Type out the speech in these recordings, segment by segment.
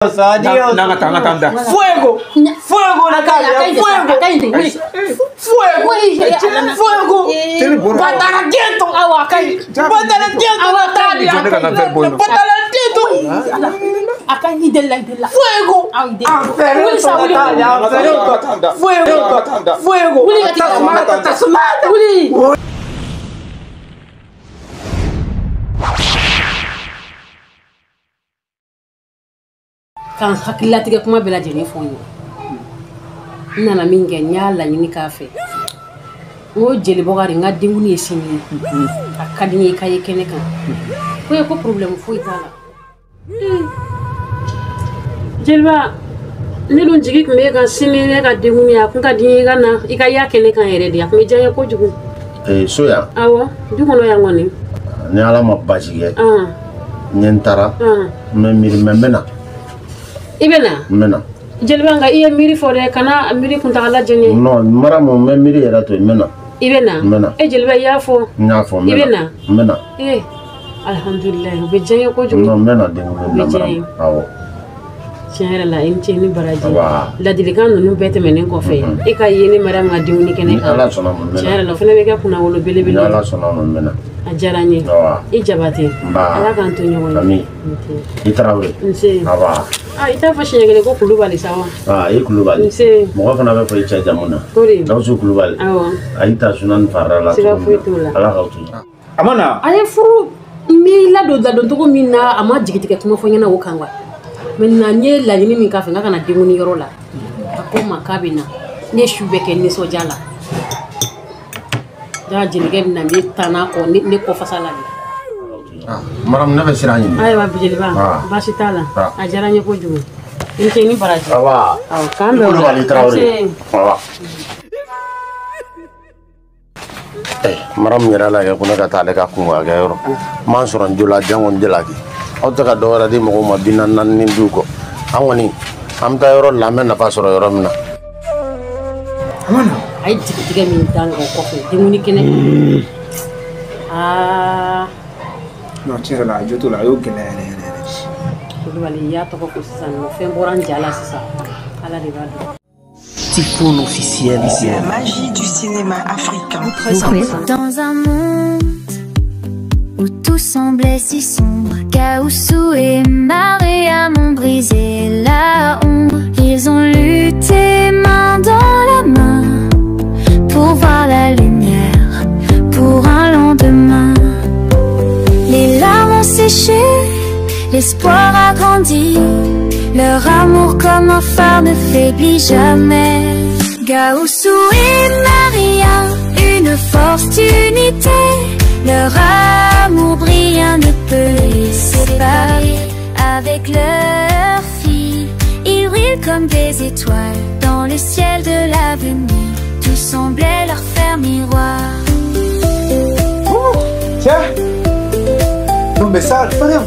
Adiós. Fuego! Fuego, Natalia! Fuego! Fuego! Fuego! Patara quieto! Patara quieto, Natalia! Patara quieto! Fuego! Natalia! Fuego! Fuego! Fuego! Kan hakililatigɛ kuma bɛɛ lajɛlen fɔ n ye n nana min kɛ n y'a laɲini k'a fɛ n ko jeli Bɔkari n ka denkuni ye sini ye a ka di n ye i ka ye kɛnɛ kan ko ye ko problème foyi t'a la jeliba ne dun jigi tun bɛ kan sini ne ka denkuni a kun ka di n ye i ka na i ka y'a kɛnɛ kan yɛrɛ de a kun bɛ diya n ye kojugu. So yan. Awɔ du kɔnɔ yan kɔni. Ni Ala ma baasi kɛ. N ye n taara. N bɛ miiri mɛ n bɛ na. I bɛ na? N bɛ na. Jeliba nka i ye miiri fɔ dɛ kana miiri kuntagala jan ye. Non Maramu n bɛ miiri yɛrɛ to yen n bɛ na. I bɛ na? N bɛ na. E jeliba i y'a fɔ. N y'a fɔ n bɛ na. I bɛ na? N bɛ na. Ee alihamudulilayi o bɛ diya n ye kojugu. Non n bɛ na denkɛ o bɛ diya n ye. Awɔ. Tiɲɛ yɛrɛ la i ni ce ni baraji. Ladilikan ninnu bɛɛ tɛmɛnen kɔfɛ e ka ye ne Mariam ka denkuni kɛnɛ kan. Ni Ala sɔnna ma n bɛ na. Tiɲɛ yɛrɛ la o fana bɛ kɛ kunnawolo belebele ye. Ni Ala sɔnna ma n bɛ na. A diyara n ye. I Jabate. Ala k'an to ɲɔgɔn ye. Ami. I Tarawele. Nse. Aba. Ah, i t'a fɔ siɲɛ kelen ko Kulubali sa wa? Ah, i Kulubali. Nse. Mɔgɔ fana bɛ fɔ i cɛ jamu na. O de. Gawusu Kulubali. Awɔ. A y'i ta sunan farila la. Siga foyi t'o la. Ala k'aw to. A ma na. A ye furu mi ladon cogo min na a ma jigitigɛ kuma fɔ n ɲɛna o kan quoi. Maintenant n ye laɲini min k'a fɛ n ka na denkuni yɔrɔ la. A ko n ma k'a bɛ na. Ne su bɛɛ kɛ nisɔndiya la. Ja jelikɛ bɛ na ne taa n'a kɔ ne kɔ fasa la de. Maramu ne bɛ siran ɲini. Ayiwa jeliba baasi t'a la a diyara n ye kojugu i ni ce ni baraji. Awa. Awɔ k'an bɛn o la. Kulubali Tarawele. Awa. Maramu yɛrɛ la kɛ ko ne ka taa ale ka kungoya kɛ yɔrɔ. N m'an sɔrɔ n jola jango n jalaki. Aw tɛ ka dɔ wɛrɛ di mɔgɔw ma 44 ni 5 kɔ. An kɔni an bɛ taa yɔrɔ la an bɛ nafa sɔrɔ yɔrɔ min na. A ye jigitigɛ min da n kan o kɔfɛ denkuni kɛnɛ kan. Aa. Non tiɲɛ yɛrɛ la a jo t'o la a y'o gɛlɛya yɛrɛ yɛrɛ yɛrɛ. Kulubali i y'a tɔgɔ fɔ sisan nɔ fɛn bɔra n ja la sisan Ala de b'a dɔn. Tifoun officiel. La magie du cinéma africain. Dans un monde où tout semblait si sombre, Gaoussou et Mariam ont brisé la ombre. Ils ont lutté main dans la main pour voir la lumière, pour un lendemain. Les larmes ont séché, l'espoir a grandi. Leur amour comme un phare ne faiblit jamais. Gaoussou et Maria, une force d'unité. Leur amour brillant ne peut les séparer. Avec leur fille, ils brillent comme des étoiles dans le ciel de l'avenir. Tout semblait leur faire miroir. Oh, tiens. Non mais ça, pas bien.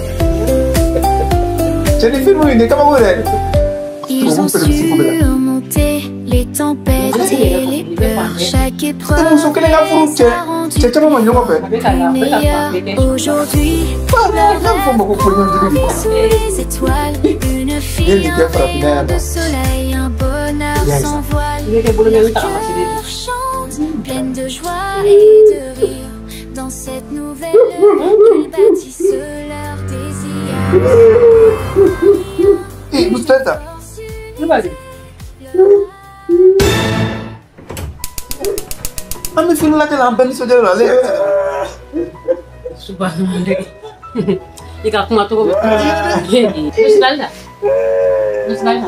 Ils ont surmonté les tempêtes et les peurs. Chaque épreuve les a rendus meilleurs. Aujourd'hui, leur rêve vit sous les étoiles. Une fille, un rayon de soleil, un bonheur sans voile. Leur cœur chante, pleine de joie et de rire. Dans cette nouvelle heure, ils bâtissent leur désir. Eh, Mustafa. An bɛ film lajɛ la an bɛɛ nisɔndiyalen don ale. Subhanallah. I ka kuma cogo bɛ. Musulala. Musulala.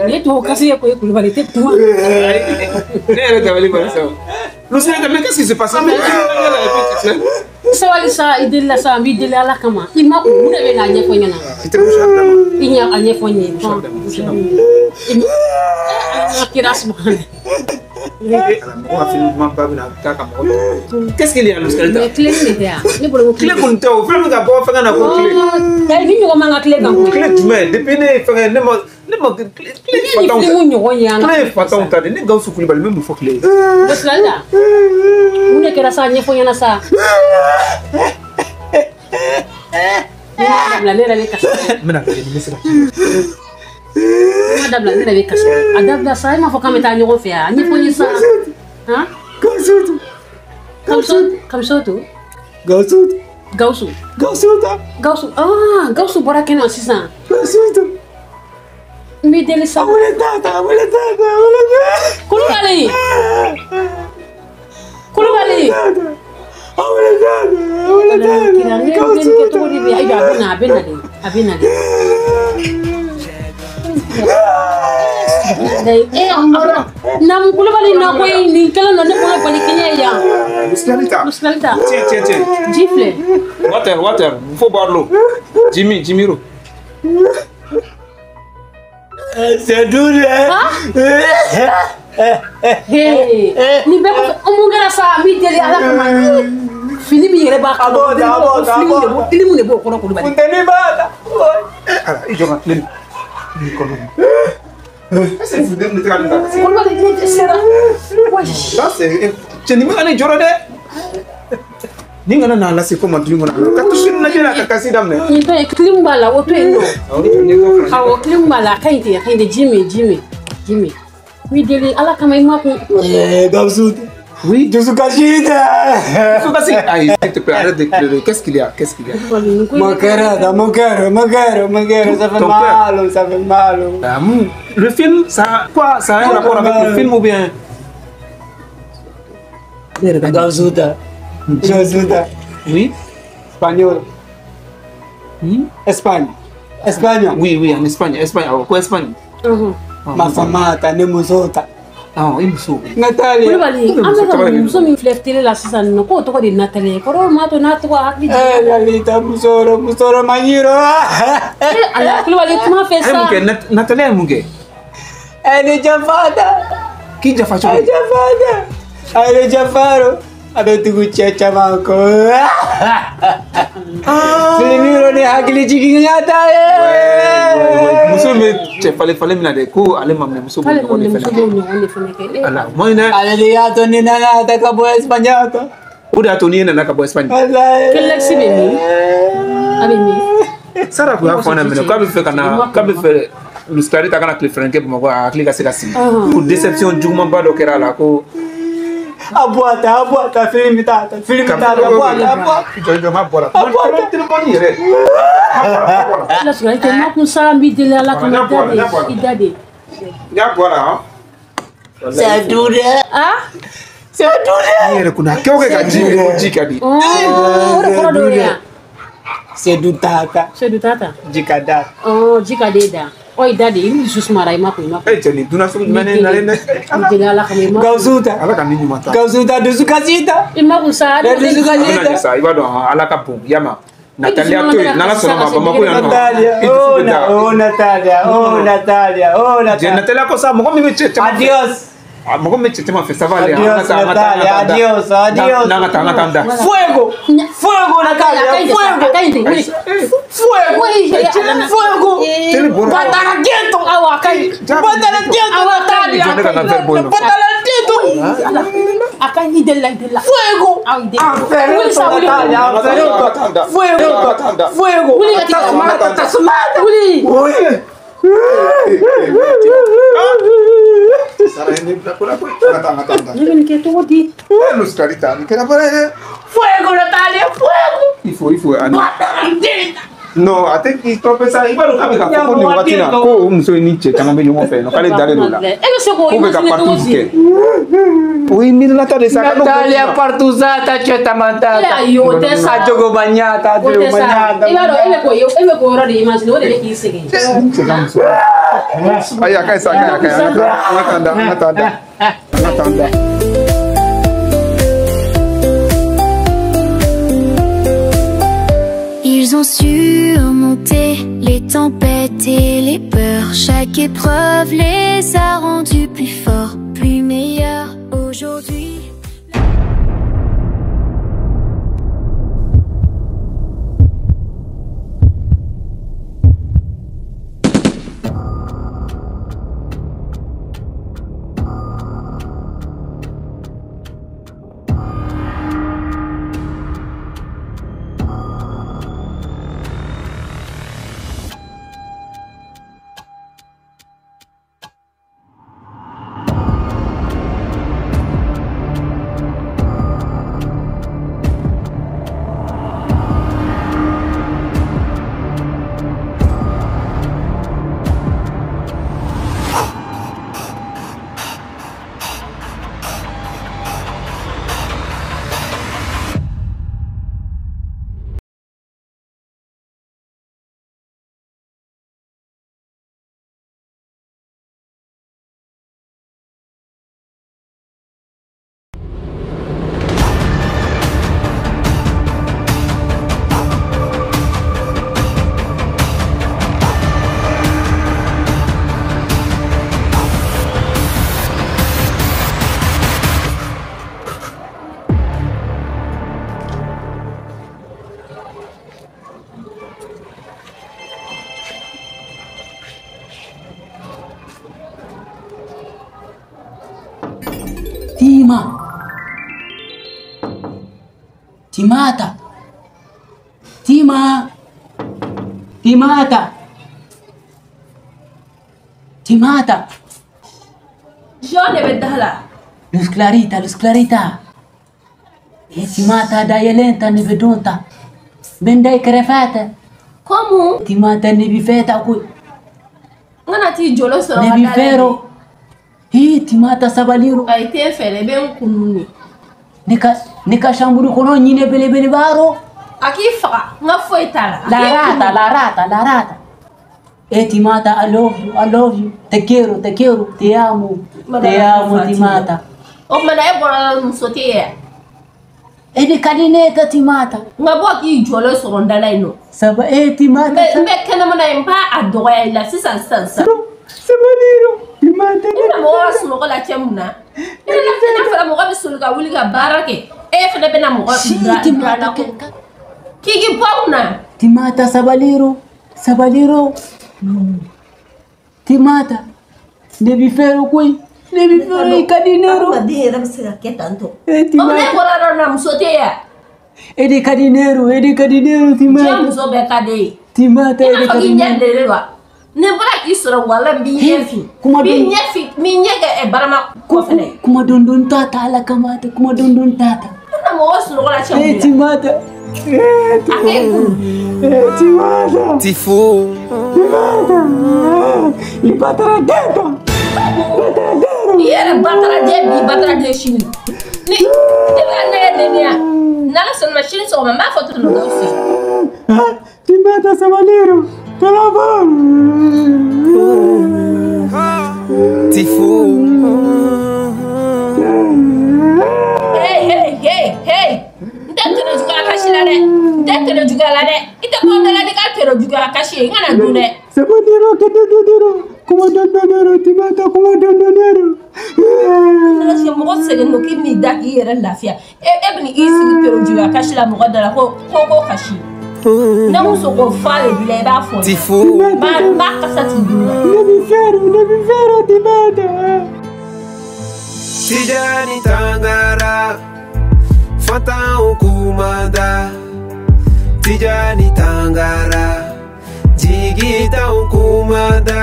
Ne t'o kasi ye koyi Kulubali tɛ kuma. Ne yɛrɛ dabali banna sa. Lucinda, mais qu'est-ce qui se passe? Sabali sa i delila sa n b'i deli Ala kama i ma mun de bɛ n'a ɲɛfɔ n ɲɛna. I tɛ musa d'a ma. I ɲɛ a ɲɛfɔ n ye. Ala kira subahana. Qu'est-ce qu'il y a, Lucinda? Mais clé de tɛ yan. Ne bolo ko clé kɔni tɛ o fɛn min ka bɔ fɛngɛ na ko clé. Ni ɲɔgɔn man ka clé kan koyi. Clé jumɛn? Depuis ne ye fɛngɛ ne ma clé ye fatanw. Ne ni filimu ɲɔgɔn ye an ka. Clé ye fatanw ta de ne Gawusu Kulubali n bɛ mun fɔ clé ye. Lucinda, mun de kɛra sa ɲɛfɔ n ɲɛna sa. Dabila ne yɛrɛ bɛ kasi. N bɛna lajɛ ni n bɛ se ka ji. N dabila ne yɛrɛ bɛ kasi. A dabila sa, e m'a fɔ k'an bɛ taa ɲɔgɔn fɛ yan. A ɲɛfɔ n ye sa. Han? Gawusu. Gawusu, Gawusu. Gawusu. Gawusu. Gawusu. Gawusu, ah, Gawusu bɔra kɛnɛ ma sisan. Gawusu. N b'i deli sa. A wele tata, a wele tata, a wele tata. Kulubali. Kulubali. A wele tata, a wele tata. Ne bɛ nin kɛ cogo di bi? Ayiwa, a bɛ na, a bɛ na de, a bɛ na de. Namu Kulubali na koyi nin kɛlen don ne bolo bali kɛɲɛ ye yan. Muskalita. Muskalita. Tiens, tiens, tiens. Ji filɛ. Water, water. Il faut boire l'eau. Jimmy, Jimmy. C'est dur, hein? Hey, nin bɛɛ kɔfɛ, mun kɛra sa? N b'i deli Ala kama. Fini min yɛrɛ b'a kɔnɔ, filimu de b'o kɔnɔ Kulubali. Funteni b'a la. Ala, i jɔ ka tilen. Nin kɔnɔ. Est-ce que funteni tɛ ka nin ta? Kulubali, ne dɛsɛra. Là, c'est cɛ nin bɛ ka ne jɔrɔ dɛ. Ni kana n'a lase ko ma du kɔnɔ. Ka to sini lajɛ la ka kasi daminɛ. Nin to yen, clim b'a la, o to yen nɔ. Awɔ, clim b'a la, a ka ɲi ten, a ka ɲi ten. Ji min, ji min, ji min. N b'i deli Ala kama i ma kun. Gawusu. Oui. Dusukasi. Dusukasi. Aïe, s'il te plaît, arrête de pleurer. Qu'est-ce qu'il y a? Qu'est-ce qu'il y a? Mon cœur, mon cœur, mon cœur, mon cœur, ça fait mal, ça fait mal. Le film, ça, quoi? Ça a un rapport avec le film ou bien? Gawusu. Gawusu. Oui. Espagnol. Espagne. Espagne. Oui, oui, en Espagne. Espagne. Quoi, Espagne? Ma femme, ne musota. Ah, i muso. Natalia. Kulubali, an bɛ ka muso min filɛ télé la sisan nɔ, k'o tɔgɔ de ye Natalia ye. Kɔrɔ m'a to n'a tɔgɔ hakili jiginna. Eh, Lalita, musoro, musoro maɲiro. Eh, ala, Kulubali, kuma fɛ sa. A ye mun kɛ? Natalia ye mun kɛ? Elle est jafada. K'i jafa cogo di? Elle est jafada. Elle est jafaro. A bɛ tugu cɛ caman kɔ. Filimiro ni hakili jiginna ta ye. Muso min bɛ cɛ falen falen min na dɛ, ko ale ma minɛ muso b'o ɲɔgɔn de fɛnɛ kɛ. K'ale ma minɛ muso b'o ɲɔgɔn de fɛnɛ kɛ. Ala, moi ne. Ale de y'a to ni nana ta ka bɔ Espagne ta. O de y'a to ni nana ka bɔ Espagne. Walayi. Keleksi bɛ min? A bɛ min? Sara kun y'a fɔ an ɲɛna k'a bɛ fɛ ka na, k'a bɛ fɛ Muskalita ka na tile fila kɛ Bamakɔ, a hakili ka se ka sigi. Ko déception jugumanba dɔ kɛra a la ko. A bɔ a ta, film ta, film ta, a bɔ a ta, a bɔ. Jɔ ma bɔra. A bɔ a ta. Téléphone yɛrɛ. Ala sɔrɔ i tɛ ma kun sa, n b'i deli Ala kama, i da de, i da de. N y'a bɔ a la han. C'est dur dɛ. Ah? C'est dur dɛ. Ne yɛrɛ kun a kɛ o kɛ ka ji min, ko ji ka di. O de kɔrɔ dɔ ye yan. Sedu tata. Sedu tata. Ji ka da. Ɔ, ji ka di e da. Ɔ, i da de, i dusu sumara, i ma ko, i ma ko. E cɛ nin dunan sugu jumɛn ne nalen dɛ. N deli Ala kama, i ma. Gawusu ta. Ala ka ni ɲuman ta. Gawusu ta dusukasi ta. I ma kun sa. Dusukasi ta. A bɛna ɲɛ sa, i b'a dɔn Ala ka bon, yama. Natalia to yen, n'Ala sɔnna ma Bamakɔ yan nɔ. Natalia, oh oh Natalia, oh Natalia, oh Natalia. Natalia ko sa, mɔgɔ min bɛ cɛ caman fɛ. Adios. Mɔgɔ min bɛ cɛ caman fɛ, ça va aller. Adios Natalia, adios, adios. N'an ka taa, an ka taa an da. Fuego, fuego Natalia, fuego. Fuego, fuego. Batara quieto. Awa, a ka ɲi. Batara quieto Natalia. Jɔ ne ka n ka verre bɔ yen nɔ. Batara quieto. A ka ɲi, i delila, i delila. Fuego. Aw, i delila. Wuli sa, wuli. Fuego, fuego. Wuli ka Tasuma, tasuma. Wuli. Sara ye ne bila ko la koyi. An ka taa, an ka taa an da. Ne bɛ nin kɛ cogo di? Eh, Muskalita, nin kɛra baara ye dɛ. Fuego Natalia, fuego. Il faut ani. Non, a tɛ k'i tromper sa, i b'a dɔn k'a bɛ ka fɔ ko nin wagati in na ko o muso in ni cɛ caman bɛ ɲɔgɔn fɛ yen nɔ, k'ale dalen don o la. E bɛ se k'o K'o bɛ ka imaginer cogo partout di? kɛ. O ye miirinata de sa. Natalia partuzata c'è tamantata. Ayi, o tɛ sa. A jogo bagnata, O jogo tɛ sa. bagnata. I b'a dɔn e bɛ k'o ye, e bɛ k'o yɔrɔ de imaginer, o de bɛ k'i sɛgɛn. Cɛ ka muso. Ayi, a ka ɲi sa, a ka ɲi, a ka ɲi. An ka taa an da, an ka taa an da. An ka taa an da. Ils ont surmonté les tempêtes et les peurs. Chaque épreuve les a rendus plus forts, plus meilleurs aujourd'hui. Tima. Timata. Tima. Timata. Timata. Jɔn de bɛ da la? Luz Clarita, Luz Clarita. E Timata da yɛlɛn ne bɛ don ta. N bɛ da i kɛrɛfɛ tɛ. Comme? Timata ne b'i fɛ ta koyi. N kana t'i jolo sɔrɔ Ne b'i fɛ rɔ. Hi Timata sabali rɔ. Ayi tɛ fɛ dɛ, i bɛ n kunun de. Ne ka chambre kɔnɔ ɲinɛ belebele b'a rɔ. A k'i faga, n ka foyi t'a la. La rata, la rata, la rata. E Timata, I love you, I love you. Te quiero, te quiero, te amo. Te amo, Timata. O tuma na e bɔra muso tɛ ye. E de ka di ne ye ta Timata. N ka bɔ k'i jɔlen sɔrɔ n da la yen nɔ. Saba e Timata. N bɛ kɛnɛmana ye, n b'a a dɔgɔya i la sisan sisan sisan. Sabali rɔ, Timata. I bɛna mɔgɔ ka sunɔgɔ lacɛ mun na? I bɛna n'a fɔra mɔgɔ bɛ soli ka wuli ka baara kɛ, e fana bɛna mɔgɔ bila la ko. K'i k'i bɔ mun na? Timata sabali rɔ, sabali rɔ. Timata, ne b'i fɛ rɔ koyi. Ne b'i fɛ rɔ, i ka di ne rɔ. Adamaden yɛrɛ bɛ se ka kɛ tan tɔ. O tuma ne bɔra yɔrɔ min na muso tɛ yen. E de ka di ne rɔ, e de ka di ne rɔ Timata. Diɲɛ muso bɛɛ ka di e ye. Timata e de ka di ne I n'a fɔ k'i ɲɛ bilennen wa? Ne bɔra k'i sɔrɔ wala n b'i ɲɛ fin. Kuma dɔn. N b'i ɲɛ fin, n b'i ɲɛ kɛ barama kɔfɛ dɛ. Kuma dɔn dɔn ta ta ala kama tɛ, kuma dɔn dɔn ta ta. Ne na mɔgɔ sunɔgɔ la cɛ mun E Timata. A k'e kun. E Timata. Tifo. Timata. I batara den ta. Batara den. I yɛrɛ batara den bi, batara den sini. Ni e bɛ ne yɛrɛ nɛni yan. N'Ala sɔnna ma sini sɔgɔma n b'a fɔ tɔnɔ Gawusu ye. Timata sabali rɔ. Tifo. Hey, hey, hey, hey. N tɛ tɔnɔ juguya kasi la dɛ. N tɛ tɔnɔ juguya la dɛ. I tɛ bɔ n da la n'i ka tɔnɔ juguya kasi ye. N kana dun dɛ. Sabali rɔ, kɛ dɔn rɔ. Kuma dɔn rɔ, Timata kuma dɔn rɔ. Parce que mɔgɔ sɛgɛnnen don k'i bɛn'i da k'i yɛrɛ lafiya. E bɛn'i sigi tɔnɔ juguya kasi la mɔgɔ da la ko ko kasi. Ne muso ko fa de b'i la i b'a fɔ. Tifo. N b'a kasa t'i dun na. Ne b'i fɛ rɔ, ne b'i fɛ rɔ Timata. Tijani Tangara, Fantanw kumanda. Tijani Tangara, jigitanw kumanda.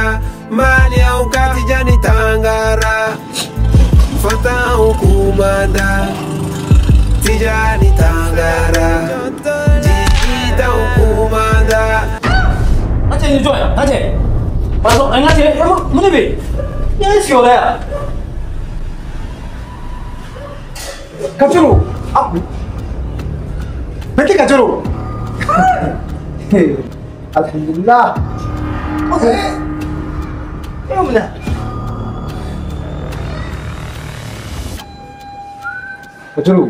Maliyanw ka Tijani Tangara, Fantanw kumanda. Tijani Tangara, jigitanw kumanda. N ka cɛ nin jɔn ye? N ka cɛ. Pardon, n ka cɛ, mun de bɛ yen? Ne ye sigi o la yan. Kacoro! Ah! Petit Kacoro! Alhamdulillah! Eh, mun Kacoro,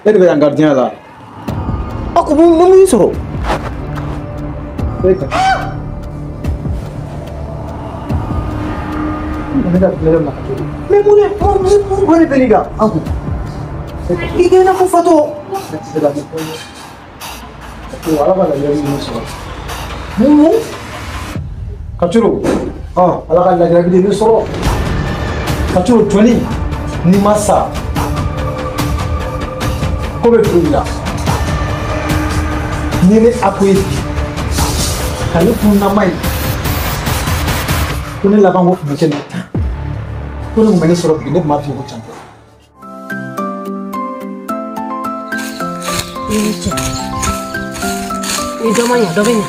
e de bɛ yan gardien la. A ko mun y'i sɔrɔ? E ka. Ne ka tile ma Kacoro. Mais mun de mun de bɛ n'i kan? An kun. I kɛ i n'a fɔ fatɔ. Ne tɛ se ka ɲɛfɔ i ye. Kacoro, Ala ka lajarabi de sɔrɔ. Mun? Kacoro, Ala ka lajarabi de sɔrɔ. Kacoro, jɔnni n'i ma sa ko bɛ juru la. Ni ne a ko ye bi ka ne kunnama ye ko ne laban ko tun bɛ kɛ nin tan ko ne tun bɛ ne sɔrɔ bi ne tun b'a f'i ye ko can tɛ. I ni ce. Ni dɔ ma ɲa dɔ bɛ ɲa.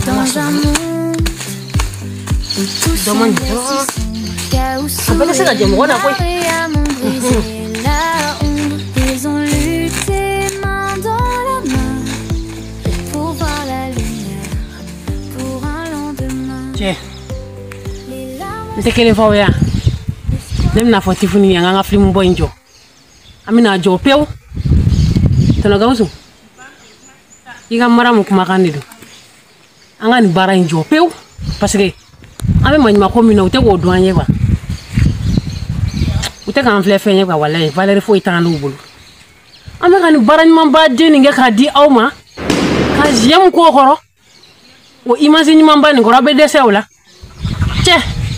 Dɔ ma ɲa dɔrɔn. A bɛɛ tɛ se ka jɛ mɔgɔ la koyi. Ils ont lutté main dans la main pour voir la lumière, pour un lendemain. Cɛ, n tɛ kelen fɔ aw ye yan. Ne bɛna fɔ Tifuni ye an k'an ka filimu bɔ in jɔ. An bɛna jɔ pewu. Tɔnɔ Gawusu, i ka maramu kumakan de don. An ka nin baara in jɔ pewu parce que an bɛ maɲumanko min na u tɛ k'o dɔn an ye quoi. U tɛ k'an filɛ fɛn ye quoi, walayi valeur foyi t'an n'u bolo. An bɛ ka nin baara ɲumanba den nin kɛ k'a di aw ma ka ziɲɛ k'o kɔrɔ o image ɲumanba nin kɔrɔ aw bɛ dɛsɛ o la. Cɛ,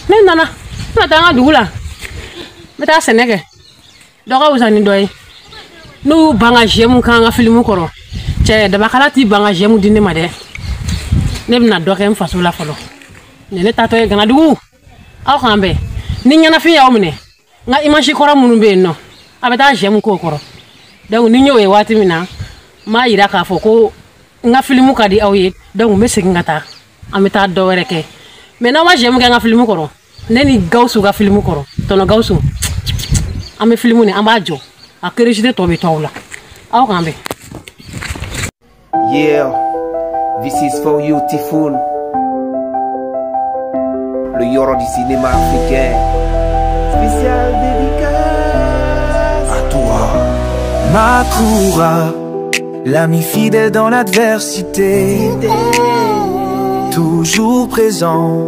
ne nana n bɛna taa an ka dugu la. N N bɛ taa sɛnɛ kɛ. Dɔ ka wusa ni dɔ ye. N'u y'u ban ka j'aime k'an ka filimu kɔrɔ. Cɛ dabakala t'i ban ka j'aime di ne ma dɛ. Ne bɛna dɔ kɛ n faso la fɔlɔ. Nin ne taatɔ ye Ganadugu. Aw k'an bɛn. Ni ɲɛnafin y'aw minɛ, n ka image kɔrɔ minnu bɛ yen nɔ, a bɛ taa j'aime k'o kɔrɔ. Donc ni n y'o ye waati min na, n b'a yira k'a fɔ ko n ka filimu ka di aw ye. Donc n bɛ segin ka taa. An bɛ taa dɔ wɛrɛ kɛ. Mais n'aw ma j'aime kɛ n ka filimu kɔrɔ, ne ni Gawusu ka filimu kɔrɔ, tɔnɔ Gawusu, an bɛ filimu nin an b'a jɔ. A curiosité tɔ bɛ to aw la. Aw k'an bɛn. Yeah, this is for you, Typhoon. Le Yoro du cinéma africain. Spécial dédicace à toi. Makoura, l'ami fidèle dans l'adversité. Toujours présent,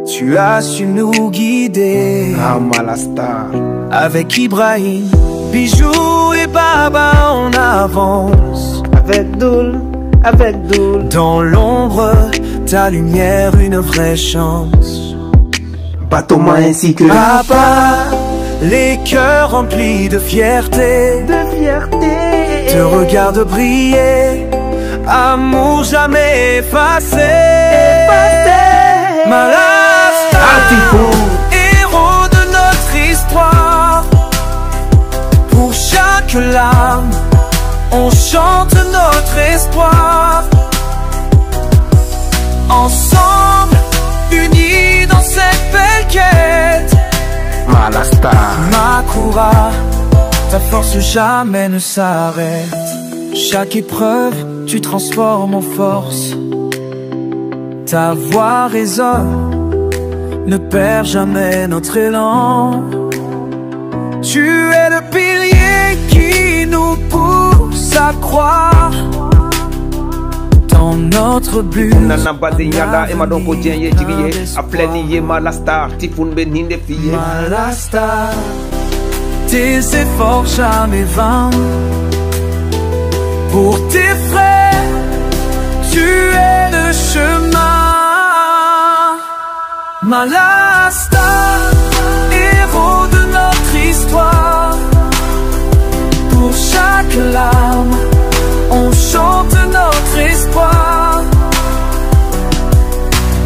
tu as su nous guider. Ah, Malasta. Avec Ibrahim, Bijou et Baba, on avance. Avec Doul, avec Doul. Dans l'ombre, ta lumière, une vraie chance. Batoma ainsi que Papa, les cœurs remplis de fierté. De fierté. Te regarde briller, amour jamais effacé. Effacé. Malasta, héros de notre histoire. Pour chaque larme, on chante notre espoir. Ensemble, unis dans cette belle quête. Malasta, Makoura, ta force jamais ne s'arrête. Chaque épreuve, tu transformes en force. Ta voix résonne, ne perds jamais notre élan. Tu es le pilier qui nous pousse à croire dans notre but. Nana Bazinyala, Emma Donko Djenye Djigiye, Apleni Malasta, Typhoon Beninde Fiye. Malasta, tes efforts jamais vains. Pour tes frères, tu es le chemin. Malasta, héros de notre histoire. Pour chaque larme, on chante notre espoir.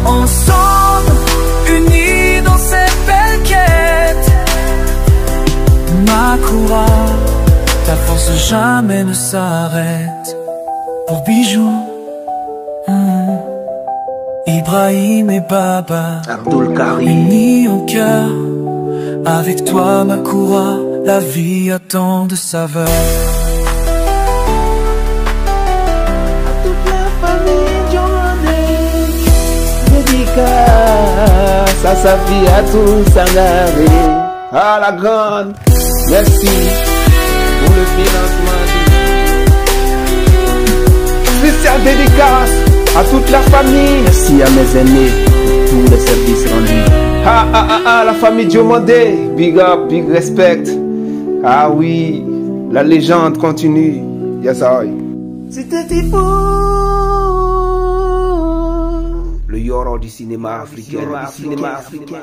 Ensemble, unis dans cette belle quête. Makoura, ta force jamais ne s'arrête. Pour Bijou, Ibrahim et Baba, Abdul Karim, unis en cœur. Avec toi, Makoura, la vie a tant de saveurs. Toute la famille Johnny, dédicace à sa fille, à tout Sangaré. Ah la grande, merci pour le financement. Spécial dédicace à toute la famille. Merci à mes aînés pour tous les services rendus. Ah ah ah ah, la famille Diomandé, big up, big respect. Ah oui, la légende continue. Yes, I. C'était Typhoon. Le Yoro du cinéma africain. Cinéma africain.